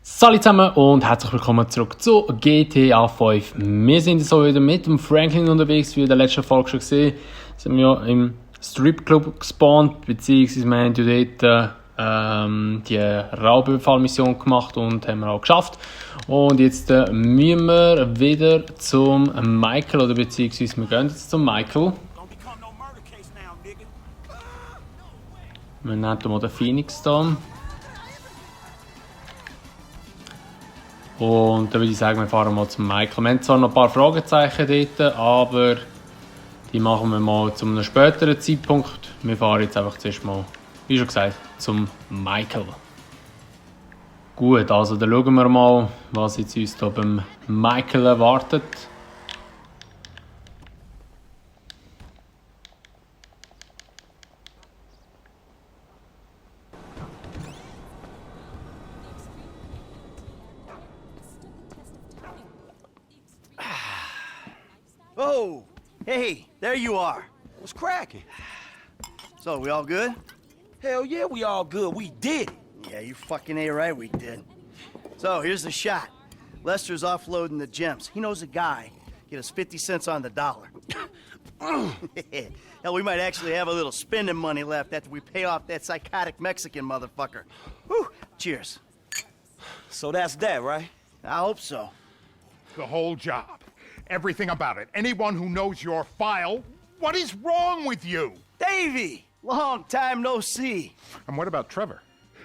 Salut zusammen und herzlich willkommen zurück zu GTA5. Wir sind so wieder mit dem Franklin unterwegs, wie in der letzten Folge schon gesehen. Sind wir ja im Stripclub gespawnt, beziehungsweise wir haben dort die Raubüberfallmission gemacht und haben wir auch geschafft. Und jetzt müssen wir wieder zum Michael, oder beziehungsweise wir gehen jetzt zum Michael. Wir nennen mal den Phoenix da. Und dann würde ich sagen, wir fahren mal zum Michael. Wir haben zwar noch ein paar Fragezeichen dort, aber die machen wir mal zu einem späteren Zeitpunkt. Wir fahren jetzt einfach zuerst mal, wie schon gesagt, zum Michael. Gut, also dann schauen wir mal, was jetzt uns hier beim Michael erwartet. Oh, hey, there you are. What's cracking? So, we all good? Hell yeah, we all good. We did it. Yeah, you fucking ain't right, we did. So, here's the shot. Lester's offloading the gems. He knows a guy. Get us 50 cents on the dollar. Hell, we might actually have a little spending money left after we pay off that psychotic Mexican motherfucker. Whew, cheers. So that's that, right? I hope so. The whole job. Everything about it. Anyone who knows your file, what is wrong with you? Davey! Long time no see. And what about Trevor?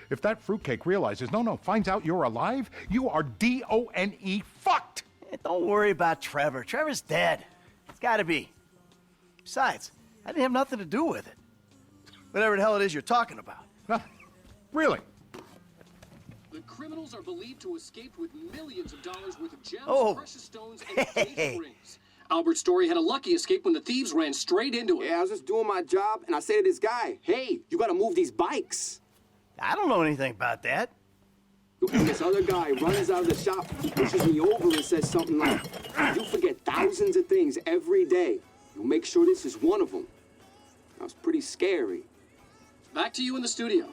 If that fruitcake realizes, finds out you're alive, you are D-O-N-E fucked! Hey, don't worry about Trevor. Trevor's dead. It's gotta be. Besides, I didn't have nothing to do with it. Whatever the hell it is you're talking about. Really? The criminals are believed to have escaped with millions of dollars worth of gems, Oh. precious stones, and engagement rings. Albert's story had a lucky escape when the thieves ran straight into it. Yeah, I was just doing my job, and I say to this guy, hey, you gotta move these bikes. I don't know anything about that. And this other guy runs out of the shop, pushes me over and says something like, you forget thousands of things every day. You'll make sure this is one of them. That was pretty scary. Back to you in the studio.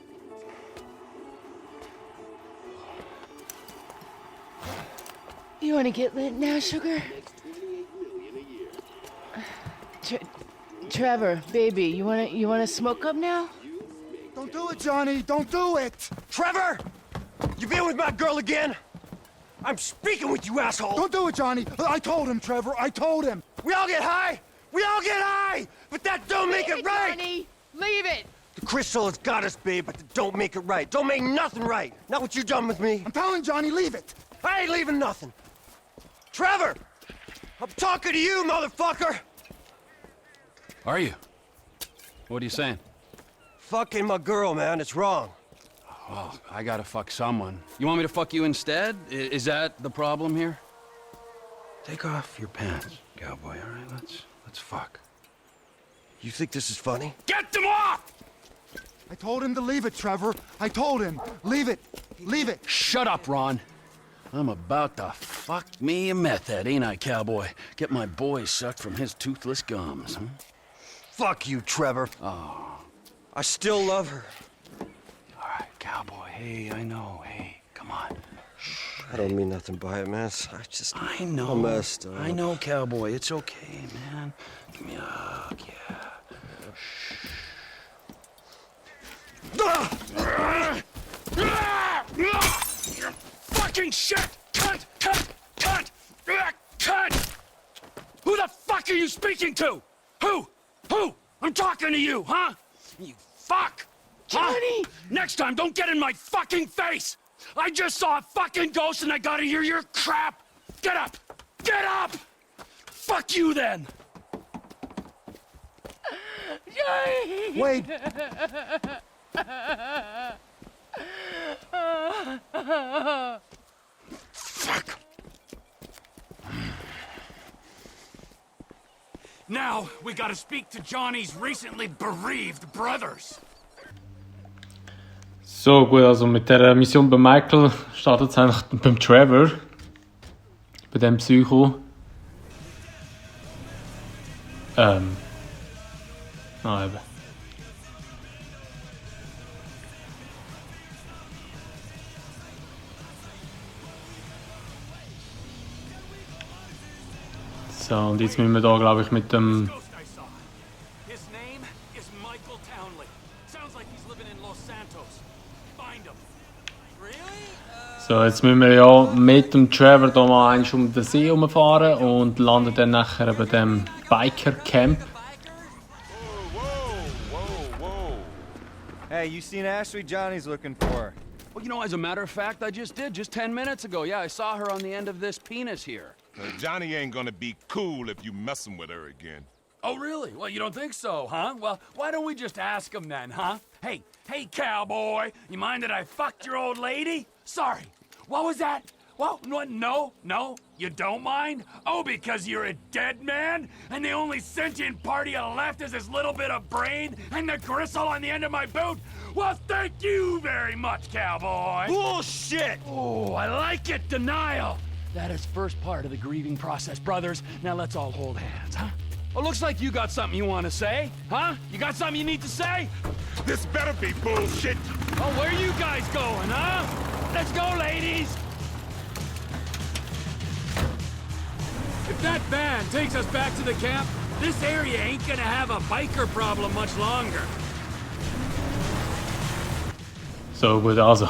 You want to get lit now, sugar? Trevor, baby, you wanna smoke up now? Don't do it, Johnny! Don't do it! Trevor! You been with my girl again? I'm speaking with you, asshole! Don't do it, Johnny! I told him, Trevor, I told him! We all get high! We all get high! But that don't make it right! Johnny! Leave it! The crystal has got us, babe, but that don't make it right. Don't make nothing right. Not what you done with me. I'm telling Johnny, leave it! I ain't leaving nothing. Trevor! I'm talking to you, motherfucker! Are you? What are you saying? Fucking my girl, man. It's wrong. Well, I gotta fuck someone. You want me to fuck you instead? Is that the problem here? Take off your pants, cowboy, all right? Let's fuck. You think this is funny? Get them off! I told him to leave it, Trevor. I told him. Leave it. Leave it. Shut up, Ron. I'm about to fuck me a meth head, ain't I, cowboy? Get my boy sucked from his toothless gums, huh? Fuck you, Trevor. Oh. I still love her. All right, cowboy. Hey, I know. Hey, come on. Shh. I don't mean nothing by it, man. I know. I messed up. I know, cowboy. It's okay, man. Give me a hug, yeah. Fucking shit! Cunt! Who the fuck are you speaking to? Who? I'm talking to you, huh? You fuck! Johnny! Huh? Next time, don't get in my fucking face! I just saw a fucking ghost and I gotta hear your crap! Get up! Get up! Fuck you then! Johnny! Wait. Fuck! Now, we gotta speak to Johnny's recently bereaved brothers. So gut, also mit der Mission bei Michael startet es eigentlich beim Trevor. Bei dem Psycho. Eben. So, und jetzt müssen wir da, glaube ich, mit dem... So, jetzt müssen wir ja mit dem Trevor da mal eigentlich um den See herumfahren und landen dann nachher bei dem Biker-Camp. Hey, you seen Ashley? Johnny's looking for her. Well, you know, as a matter of fact, I just did, just 10 minutes ago. Yeah, I saw her on the end of this penis here. Johnny ain't gonna be cool if you messing with her again. Oh, really? Well, you don't think so, huh? Well, why don't we just ask him then, huh? Hey, cowboy, you mind that I fucked your old lady? Sorry, what was that? Well, no, you don't mind? Oh, because you're a dead man? And the only sentient part you left is this little bit of brain and the gristle on the end of my boot? Well, thank you very much, cowboy. Bullshit! Oh, I like it, denial. That is first part of the grieving process, brothers. Now let's all hold hands, huh? Well, looks like you got something you want to say, huh? You got something you need to say? This better be bullshit. Oh, where you guys going, huh? Let's go, ladies! If that van takes us back to the camp, this area ain't gonna have a biker problem much longer. So, gut, also.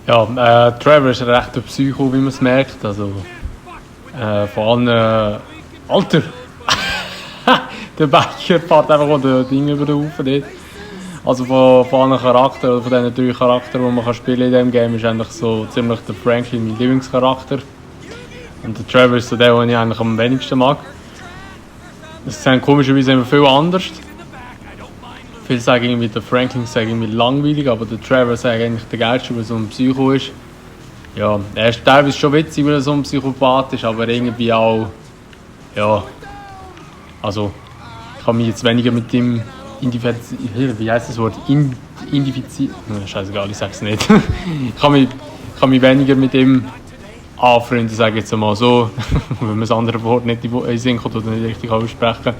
Ja, Trevor ist recht ein Psycho, wie man es merkt. Also, vor allem, Alter! Der Biker fährt einfach auch das Ding über den Haufen dort. Also von allen Charakteren, oder von diesen 3 Charakteren, die man spielen in diesem Game, ist eigentlich so ziemlich der Franklin mein Lieblingscharakter. Und der Trevor ist so der, den ich eigentlich am wenigsten mag. Das sind komischerweise immer viel anders. Viele sagen irgendwie, der Franklin ist irgendwie langweilig, aber der Trevor ist eigentlich der geilste, weil er so ein Psycho ist. Ja, er ist teilweise schon witzig, weil er so ein Psychopath ist, aber irgendwie auch, ja, also ich kann mich jetzt weniger mit ihm wie heisst das Wort? Identifizieren? Scheißegal, ich sag's nicht. ich kann mich weniger mit ihm anfreunden, sage ich jetzt mal so, wenn man das andere Wort nicht in den Sinn kommt oder nicht richtig aussprechen,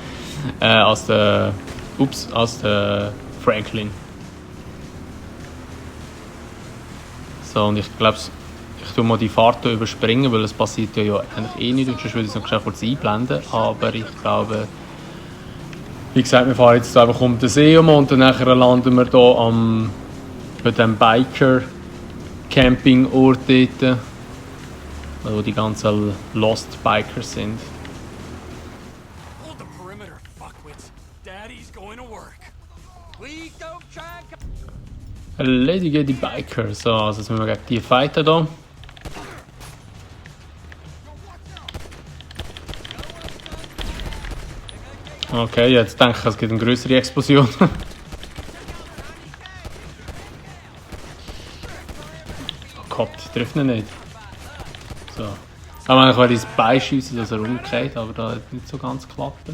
als der Franklin. So, und ich glaube, ich tue mal die Fahrt hier überspringen, weil es passiert ja eigentlich eh nicht, sonst würde ich es noch kurz einblenden, aber ich glaube, wie gesagt, wir fahren jetzt einfach um den See um und dann nachher landen wir hier bei dem Biker-Camping-Ort dort, wo die ganzen Lost Bikers sind. Erledige die Biker. So, also jetzt müssen wir gegen die fighten hier. Okay, jetzt denke ich, es gibt eine größere Explosion. Oh Gott, ich treffe ihn nicht. So. Aber eigentlich wäre ins Bein schiessen, dass er umgeht, aber da hat nicht so ganz geklappt.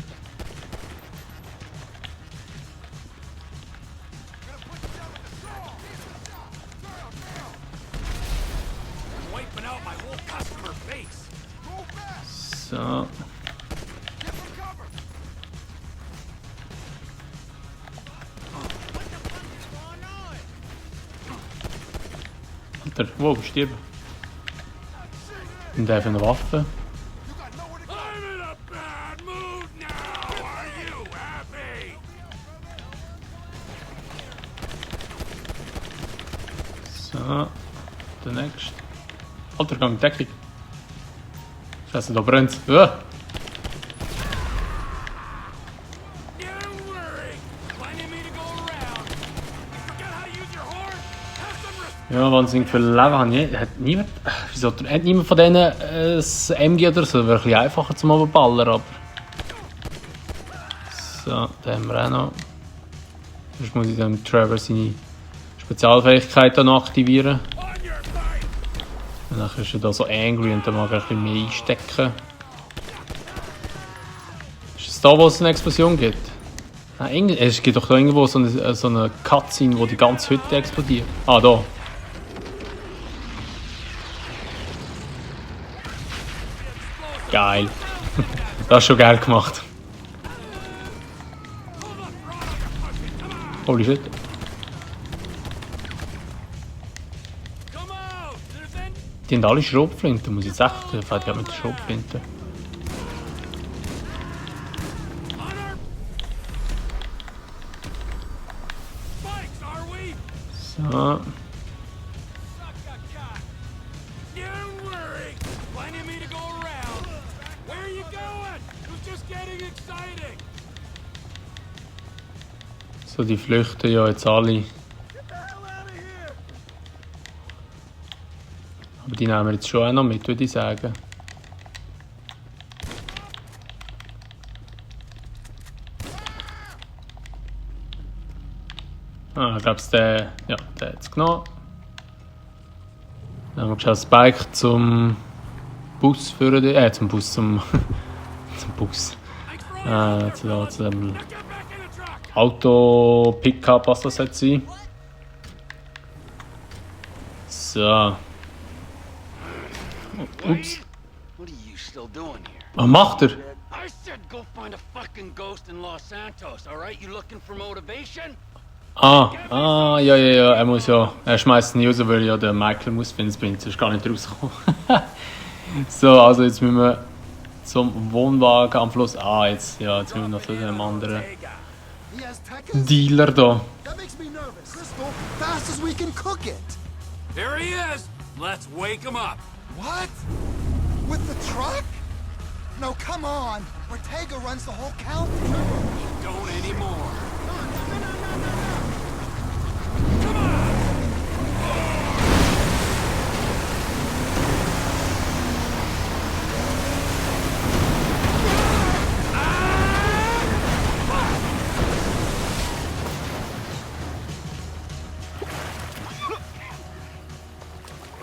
So. Alter, wow, stirb. Und einfach eine Waffe. So, der nächste. Alter, gang Deckung. Scheiße, da brennt's. Ja, wahnsinnig viel Leben habe ich. Hat niemand von denen ein MG oder so? Wäre ein bisschen einfacher zum Ballern, aber... So, da haben wir auch noch. Sonst muss ich dem Trevor seine Spezialfähigkeit dann aktivieren. Und dann ist er da so angry und dann mag er ein bisschen mehr einstecken. Ist es da, wo es eine Explosion gibt? Nein, es gibt doch da irgendwo so eine Cutscene, wo die ganze Hütte explodiert. Ah, da. Geil. Das ist schon geil gemacht. Holy shit. Die haben alle Schrotflinten, muss ich jetzt echt. Fährt ja mit der Schrotflinte. Ah. So, die flüchten ja jetzt alle. Aber die nehmen wir jetzt schon auch noch mit, würde ich sagen. Ah, ich glaube, der hat es genommen. Dann haben wir schon Spike zum Bus führen, zum Bus, zum Bus. Zu dem Auto-Pickup, was das jetzt sein. So. Ups. Was macht er? I said go find a fucking ghost in Los Santos, alright? You looking for motivation? Ja, er muss ja. Er schmeißt ihn raus, weil ja der Michael muss finden, sonst gar nicht rauskommen. So, also jetzt müssen wir zum Wohnwagen am Fluss. Jetzt müssen wir noch zu dem anderen Dealer da. Fast as we can cook it. Here he is. Let's wake him up. What? With the truck? No, come on. Ortega runs the whole county. Don't anymore.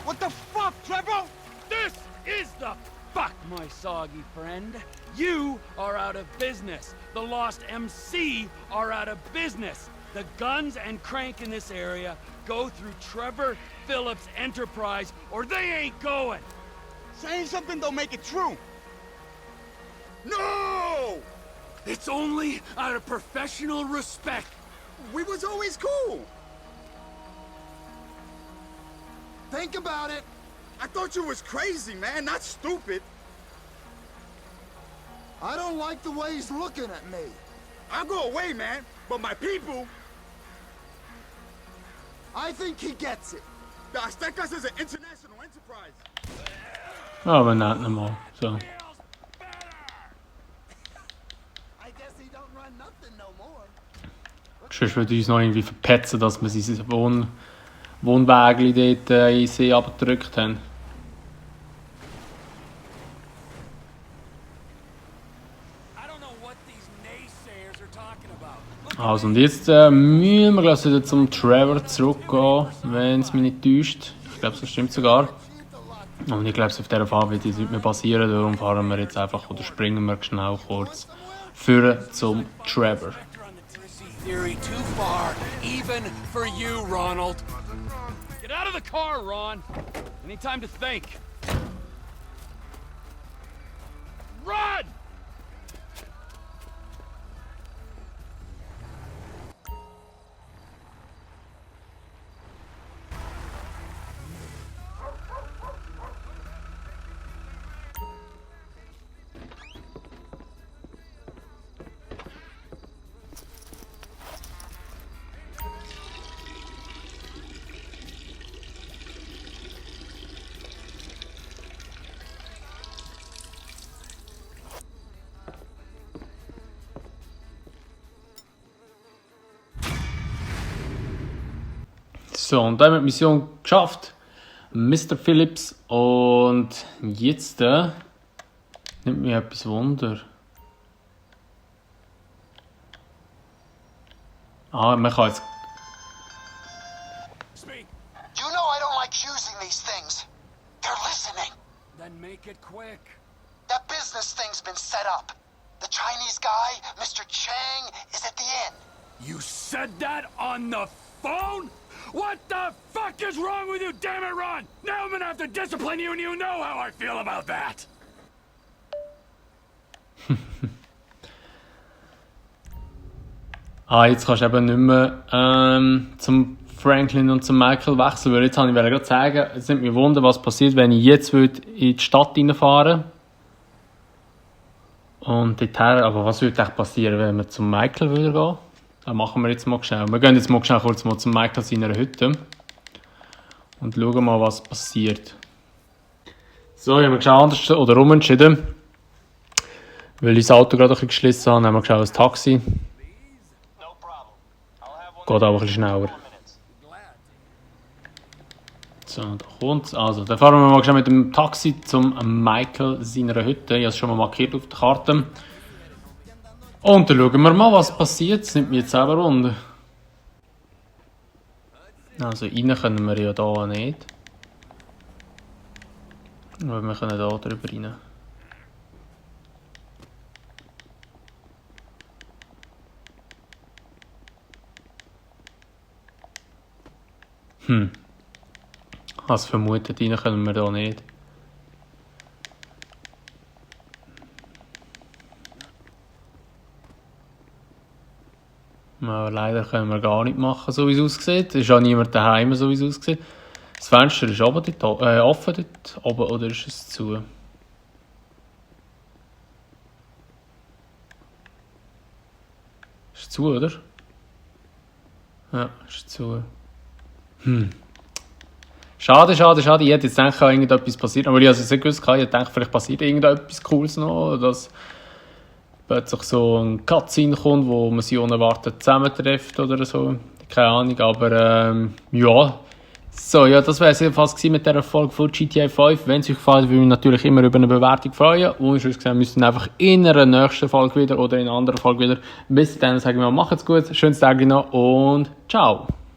What the fuck, Trevor? This is the fuck, my soggy friend. You are out of business. The Lost MC are out of business. The guns and crank in this area go through Trevor Phillips Enterprise or they ain't going. Saying something don't make it true. No! It's only out of professional respect. We was always cool. Think about it. I thought you was crazy, man, not stupid. I don't like the way he's looking at me. I'll go away, man, but my people... I think he gets it. The Aztecas is an international enterprise. Aber nicht nochmal. So. I guess he don't run nothing no more. Sonst würde uns noch irgendwie verpetzen, dass wir sein Wohnwägli dort in den See abgedrückt haben. Also und jetzt müssen wir gleich wieder zum Trevor zurückgehen, wenn es mich nicht täuscht. Ich glaube, das stimmt sogar. Und ich glaube, auf dieser Fahrt wird jetzt nicht mehr passieren, darum fahren wir jetzt einfach oder springen wir schnell kurz für zum Trevor. Theory too far, even for you, Ronald. Get out of the car, Ron. Any time to think. Run! So, und dann haben wir die Mission geschafft. Mr. Phillips. Und jetzt nimmt mich etwas Wunder. Man kann jetzt... You know I don't like using these things. They're listening. Then make it quick. That business thing's been set up. The Chinese guy, Mr. Chang, is at the inn. You said that on the phone? What the fuck is wrong with you, damn it, Ron? Now I'm gonna have to discipline you and you know how I feel about that. Jetzt kannst du eben nicht mehr zum Franklin und zum Michael wechseln, weil jetzt wollte ich gerade sagen, jetzt nimmt mich Wunder, was passiert, wenn ich jetzt in die Stadt reinfahren und dorthin, aber was würde eigentlich passieren, wenn wir zum Michael wieder gehen? Das machen wir jetzt mal schnell. Wir gehen jetzt mal schnell kurz mal zum Michael seiner Hütte. Und schauen mal, was passiert. So, ich habe mich anders oder umentschieden. Weil ich das Auto gerade ein bisschen geschlissen habe, haben wir geschaut, ein Taxi. Geht aber ein bisschen schneller. So, da kommt's. Also, dann fahren wir mal schnell mit dem Taxi zum Michael seiner Hütte. Ich habe es schon mal markiert auf der Karte. Und dann schauen wir mal, was passiert. Das nimmt mich jetzt selber runter. Also, rein können wir ja hier nicht. Aber wir können hier drüber rein. Also vermutet, rein können wir hier nicht. Aber leider können wir gar nicht machen, so wie es aussieht. Es ist auch niemand daheim, so wie es aussieht. Das Fenster ist oben dort, offen dort oben, oder ist es zu? Ist es zu, oder? Ja, ist zu. Schade, schade, schade. Ich hätte jetzt gedacht, irgendetwas passiert. Aber ich habe es nicht gewusst. Ich hätte gedacht, vielleicht passiert irgendetwas Cooles noch. Dass plötzlich so ein Cutscene kommt, wo man sich unerwartet zusammentrifft oder so. Keine Ahnung, aber ja. So, ja, das wäre es jedenfalls mit dieser Folge von GTA5. Wenn es euch gefällt, würde ich mich natürlich immer über eine Bewertung freuen. Und sonst gesehen, müsst ihr einfach in einer nächsten Folge wieder oder in einer anderen Folge wieder. Bis dann sage ich mal, macht's gut, schönes Tag noch und ciao.